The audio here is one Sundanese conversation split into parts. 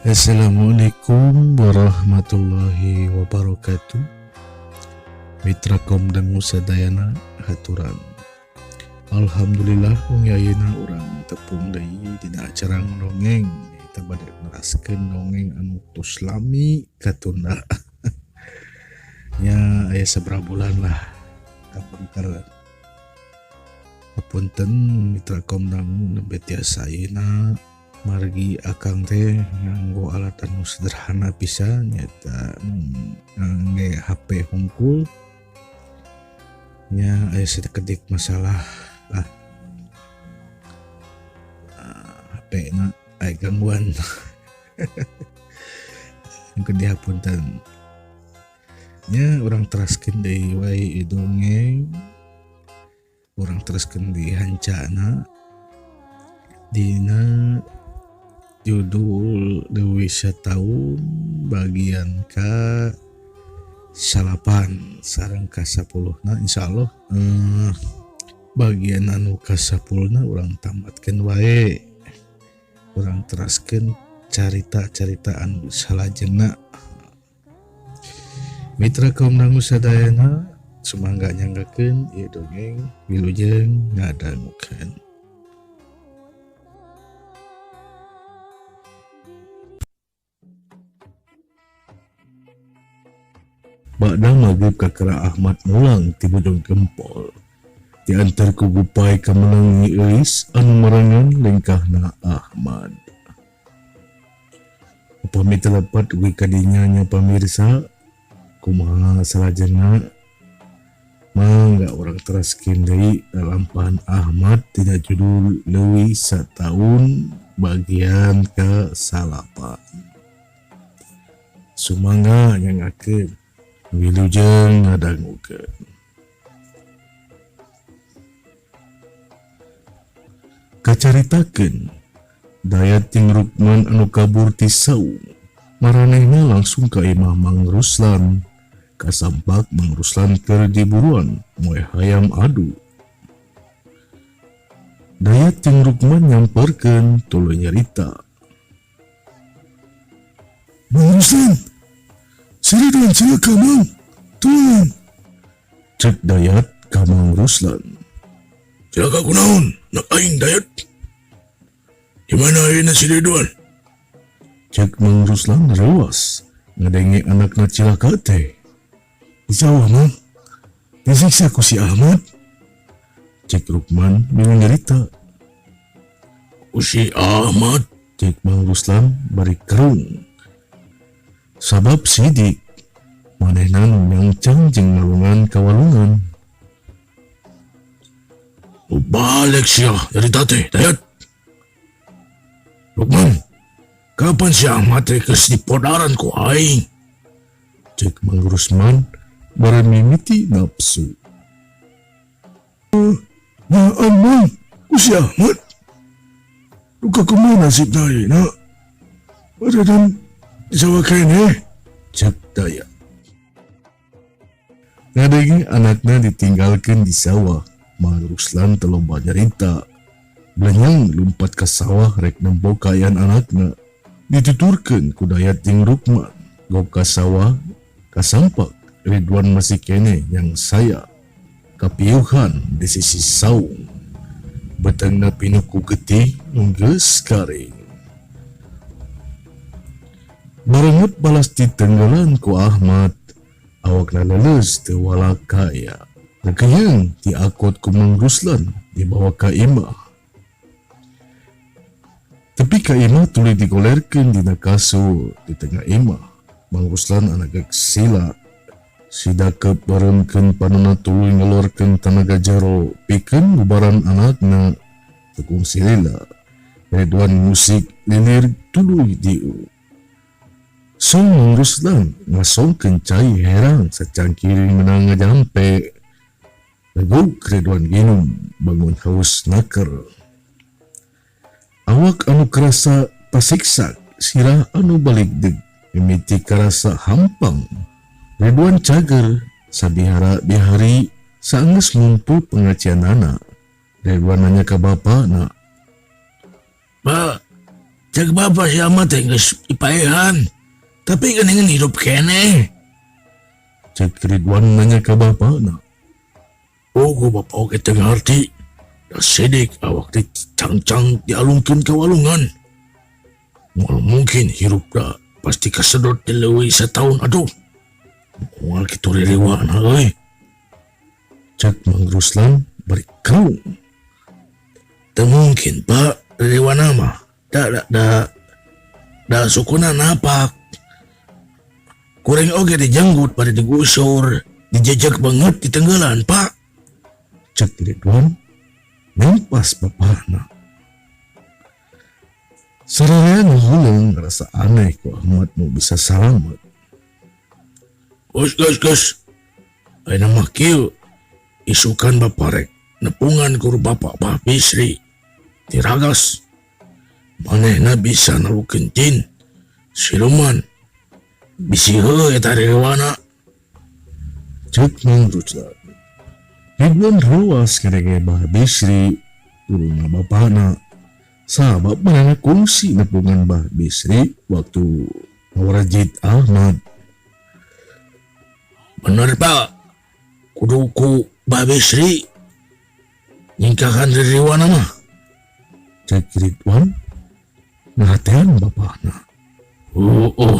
Assalamualaikum warahmatullahi wabarakatuh. Mitra Komdang sadayana haturan. Alhamdulillah wengi ayeuna urang tepung deui dina acara dongeng kita bade neraskeun dongeng anu tos lami katunda. Nya aya sabaraha bulan lah kapungker. Hapunten Mitra Komdang nembe tiasa ayeuna margi akang teh nganggo alat anu sederhana pisan nyaeta ngangge HP hungkul nya aya sakedik masalah lah, HP na aya gangguan. Mungkin dihapunten nya urang teraskeun deui wae dongeng, urang teraskeun di hancana dina judul Leuwih Sataun bagian ka 9 sareng ka 10. Nah, insyaallah bagian anu ka 10 urang tamatkeun wae, urang teraskeun carita-carita anu salajengna. Mitra kaum dangu sadayana sumangga nyanggakeun ieu dongeng, wilujeng ngadangukeun. Bakda maghrib kakara Ahmad mulang ti Bojong Gempol. Diantar ku Gupai kamenang Nyi Euis anu marengan lengkahna Ahmad. Upami teu lepat ugi kadinya nya pamirsa, kumaha salajengna? Mangga urang teraskeun deui lalampahan Ahmad tina judul Leuwih Sataun bagian ka 9. Sumangga nyangakeun, wilujeng ngadangukeun. Kacaritakeun Dayat jeung Rukman anu kabur ti saung, maranehna langsung ka imah Mang Ruslan. Kasampak Mang Ruslan keur diburuan moe hayam adu. Dayat jeung Rukman nyamperkeun tuluy nyarita. Mang Ruslan, si Ridwan cilaka Mang, tulungan. Cek Dayat ka Mang Ruslan. Cilaka kunaon, nak aing Dayat? Di mana ayeuna si Ridwan? Cek Mang Ruslan reuas ngadenge anakna cilaka teh. Di sawah Mang, disiksa ku si Ahmad. Cek Rukman bingung nyarita. Ku si Ahmad? Cek Mang Ruslan bari kerung. Sabab sidik manehna nu nyangcang jeung ngalungan ka walungan. Balik sia nyarita teh Dayat. Rukman, kapan si Ahmad teh geus dipodaran ku aing? Cek Mang Rusman bari mimiti nafsu. Nyaaan Mang, ku si Ahmad. Duka kumaha nasibna ayeuna? Badan di sawah keneh. Cek Dayat. Ngadenge anakna ditinggalkeun di sawah, Mang Ruslan teu loba nyarita. Blenyang lumpat ka sawah rek nempo kaayaan anakna. Dituturkeun ku Dayat jeung Rukman. Gok ka sawah, kasampak Ridwan masih keneh yang saya kapiuhan di sisi saung. Betengna pinuh ku getih nu geus garing. Barenget balas ditenggelan ku Ahmad, awakna leuleus teu walakaya. Rekeyeung diakot ku Mang Ruslan dibawa ka imah. Tepi ka imah tuluy digolerkeun dina kasur di tengah imah. Mang Ruslan anak sila. Sidakep barengkeun panonna tuluy ngeluarkeun tanaga jero pikeun bubaran anakna. Tekung silila. Ridwan musik lilir tuluy diu. Song Mang Ruslan ngasongkeun cai herang sacangkiri menang ngajampe. Legug Ridwan ginum bangun haus naker. Awak anu kerasa pasiksa sirah anu balik deg mimiti karasa hampang. Ridwan cager sabihara bihari saenggeus ngumpul pengajianana. Ridwan nanya ka bapana. Pak, Cek bapak si Ahmad teh geus dipaehan. Tapi geuningan hidup keneh. Cek Ridwan nanya ka bapakna. Oh, gua bapak oge teu ngarti. Da sidik awak teh cangcang dialungkeun ka walungan. Moal mungkin hirup da pasti kasedot di leuwih satahun aduh. Moal kitu ririwana euy. Cek Mang Ruslan bari kerung. Teu mungkin Pak ririwana mah. Da da da da sukuna napak. Kuring oge dijenggut bari digusur, dijejek banget di tenggelan Pak. Cek Ridwan nempas bapakna. Sararea ngahuleng ngerasa aneh ku Ahmad nu bisa salamet. Geus geus geus. Ayeuna mah kieu isukan bapak rek nepungan guru bapak Bah Bisri tiragas. Manehna bisa nalukeun jin siluman. Bisi heueuh eta ririwana. Cek Mang Ruslan. Ridwan ruas ngadenge Bah Bisri guruna bapakna. Sabab manehna kungsi nepungan Bah Bisri waktu ngawarajit Ahmad. Bener Pak, kudu ku Bah Bisri nyingkahan ririwana mah. Cek Ridwan ngahatean bapakna. Oh, oh.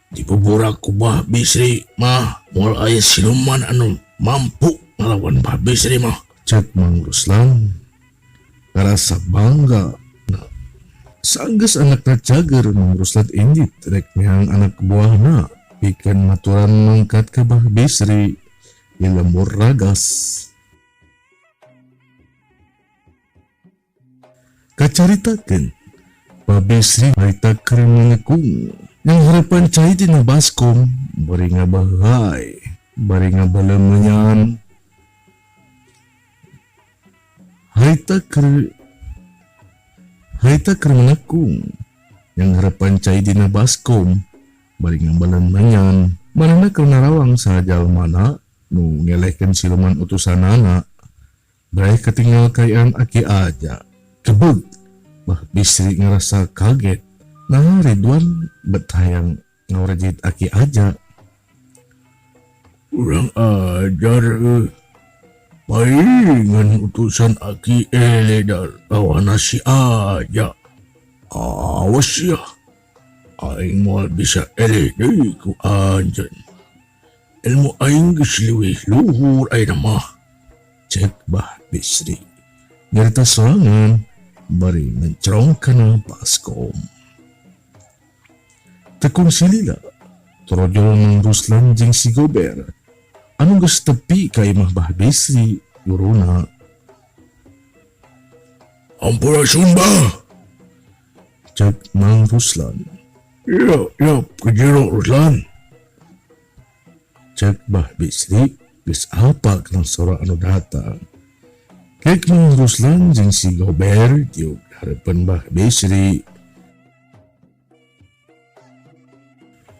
Dibuburak ku Bah Bisri mah moal aya siluman anu mampu ngalawan Bah Bisri mah. Cek Mang Ruslan ngarasa bangga. Nah, sanggeus anakna cager Mang Ruslan indit rek meang anak buahna pikeun maturan mangkat ka Bah Bisri di lembur Ragas. Kacaritakeun Bah Bisri harita keur ngekung yang harapan cai dina baskom bari ngabahai bari ngabalemenyan. Harita keur ngekung yang harapan cai dina baskom bari ngabalemenyan. Manehna keur narawang saha jalmana nu ngelehkeun siluman utusanana. Bae katinggal kayaan aki aja. Kebeg Bah Bisri ngerasa kaget. Nah Ridwan bet hayang ngawarejit aki aja. Urang ajar palingan utusan aki ele lawan si aja. Awas ya, aing moal bisa ele deui ku anjeun. Ilmu aing geus leuwih luhur ayeuna mah. Cek Bah Bisri nyarita sorangan bari mencrong kana baskom. Tekung silila torojol Mang Ruslan jeung si Gober anu geus tepi ka imah Bah Bisri guruna. Ampurasun Bah. Cek Mang Ruslan. Ya, ya, kejero Ruslan. Cek Bah Bisri geus apa kana sora anu datang. Kek Mang Ruslan jeung si Gober diuk hareupeun Bah Bisri.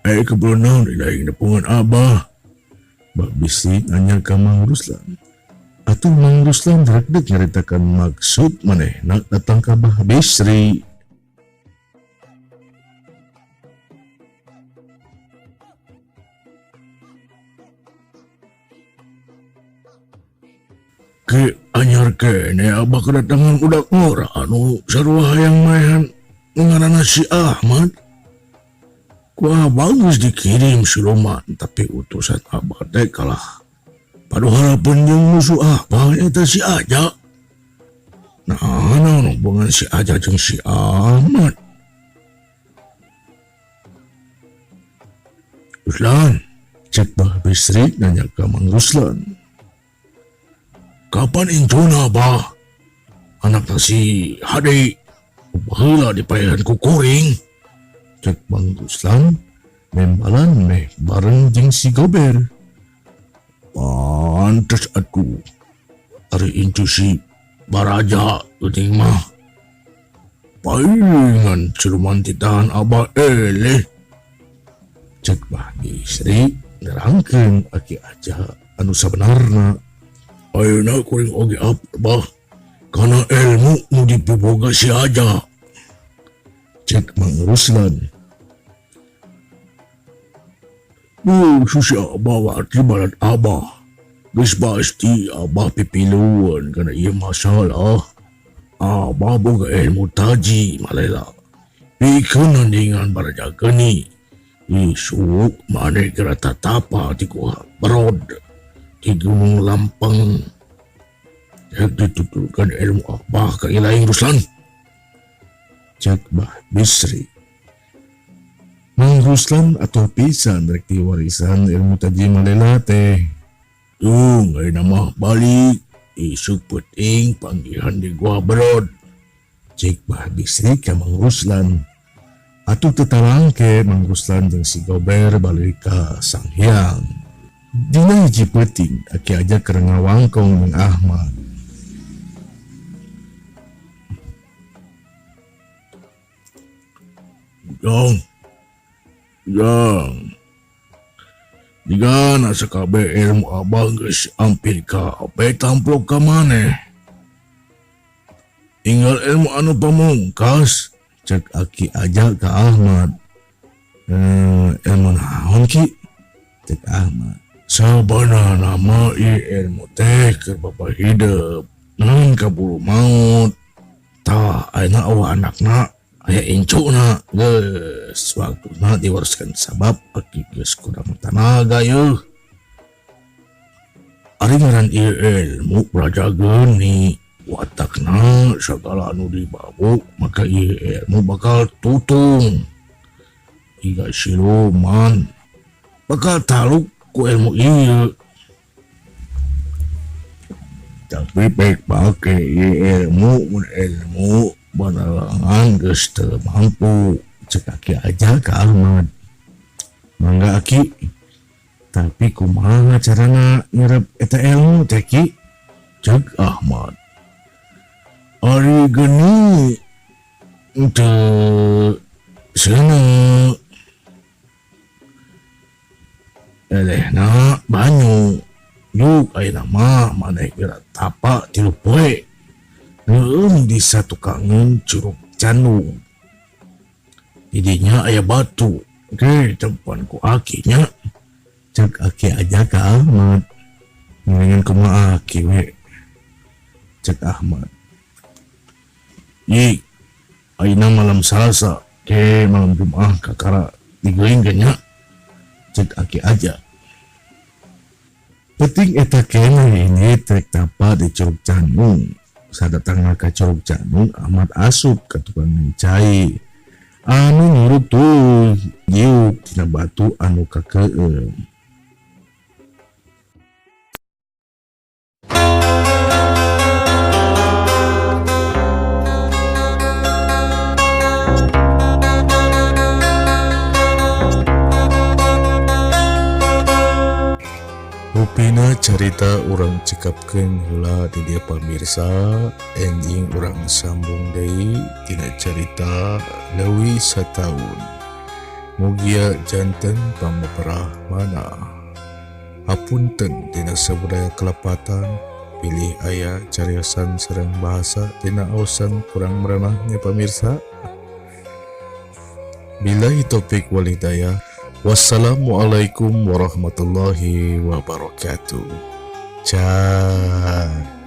Kebun naon aing nepungan Abah? Bah Bisri nanya ka Mang Ruslan. Atuh Mang Ruslan rek nyaritakeun maksud manehna datang ka Bah Bisri. Ke anyar kene Abah kedatangan budak ngora anu sarua hayang maehan ngaranna si Ahmad. Ku Abah geus dikirim siluman tapi utusan Abah teh kalah. Padu harapan jeung musuh Abah eta si Aja. Nah, naon hubungan si Aja jeung si Ahmad? Ruslan, cek Bah Bisri nanya ka Mang Ruslan. Kapan incuna Bah? Anak si Hadi baheula dipaehan ku kuring. Cek Mang Ruslan membalan meh bareng jeung si Gober. Pantes atuh ari incu si Baraja geuning mah. Palingan siluman titahan Abah eleh. Cek Bah Bisri nerangkeun aki aja anu sabenarna. Ayeuna kuring oge bah kana ilmu nu dipiboga si Aja. Cek Mang Ruslan. Bu, susah bawa ti barat abah. Geus pasti abah pipiluan kana ieu masalah. Abah boga ilmu taji malela. Pikeun nandingan baraja geni. Isuk maneh geura tatapa di Gua Berod di Gunung Lampeng. Rek dituturkeun ilmu abah ka Ilaing Ruslan. Cek Bah Bisri. Mang Ruslan atuh pisan rek diwarisan ilmu taji malela teh. Tung ayeuna mah balik. Isuk peuting panggihan di Gua Berod. Cek Bah Bisri ka Mang Ruslan. Atuh teu talangke Mang Ruslan jeung si Gober balik ka Sanghyang. Dina hiji peuting Aki Aja keur ngawangkong jeung Ahmad. Jang. Jang. Jigana sakabeh ilmu abah geus ampir kabeh tamplok ka maneh. Tinggal ilmu anu pamungkas. Cek Aki Aja ka Ahmad. Ilmu naon Ki? Cek Ahmad. Sabanana mah ieu ilmu teh keur bapa hidup ngan kaburu maot. Tah ayeuna eueuh anakna aya incuna geus waktuna diwariskeun sabab aki geus kurang tanaga yeuh. Ari ngaran ieu ilmu raja geni watakna sagala anu dibawa maka ieu ilmu bakal tutung. Jiga siluman bakal taluk ku ilmu ieu. Tapi baik pake ieu ilmu mun ilmu banalangan geus teu mampu. Cek Aki Aja ka Ahmad. Mangga Aki, tapi kumaha carana nyerep eta ilmu teh Ki? Cek Ahmad. Ari geni teu seuneu. Elehna banyu. Yuk ayeuna mah maneh geura tapa 3 poe. Neueung di satukangeun Curug Candung. Di dinya aya batu. Oke, tempan ku Aki nya. Cek Aki Aja ka Ahmad. Ngiringan kumaha Aki we? Cek Ahmad. Yi, ayeuna malam Salasa, ke malam Jumaah kakara digeuing nya. Cek Aki Aja. Penting eta keneh ini trek tapa di Curug Candung. Sadatangna ka Curug Candung, Ahmad asup ka tukang cai. Anu nyurup tuh diuk tina batu anu kakeueum. Rupina carita urang cekapkeun heula di dieu pamirsa, enjing urang sambung deui tina carita leuwih sataun. Mugia janten pameperah mana. Hapunten dina sabudaya kelepatan, pilih aya cariosan sareng bahasa dina aosan kurang merenahnya pamirsa. Billahi taufik wal hidayah. Wassalamualaikum warahmatullahi wabarakatuh. Ciao.